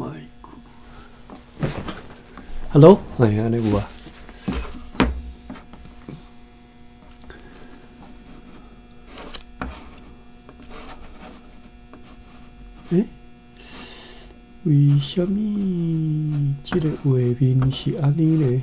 麥克。Hello，哎，按呢有啊？欸？為啥物這个畫面是按呢呢？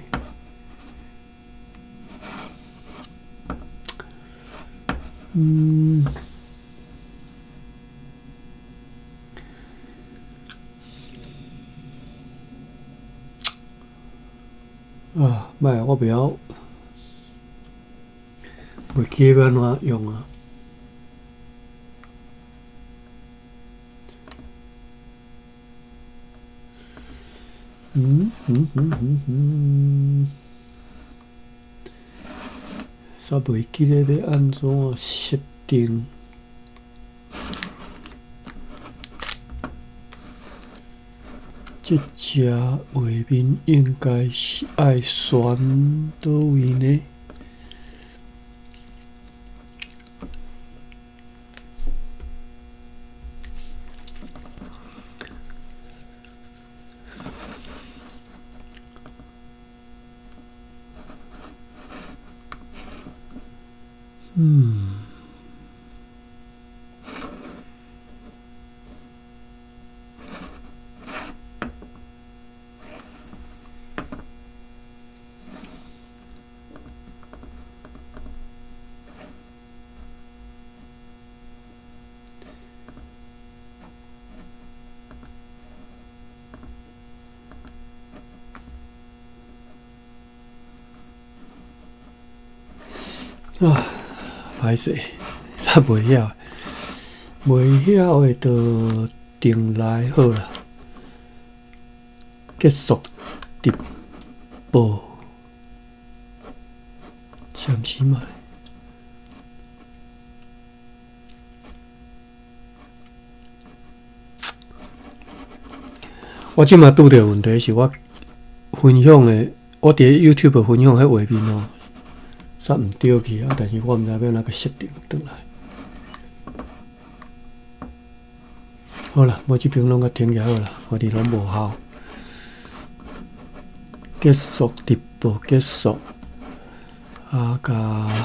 啊，莫，我袂曉，袂記欲按怎用啊。煞袂記得欲按怎設定。這隻畫面應該是愛選佗位呢？啊，歹勢，煞袂曉，袂曉的就重來好啦。結束直播，暫時賣。我這馬拄著問題是我分享的，我佇 YouTube 分享彼畫面哦。煞毋對去啊！但是我毋知欲按怎閣設定轉來。好啦，無這邊攏共停起好啦，反正攏無效。結束直播，結束。啊，共。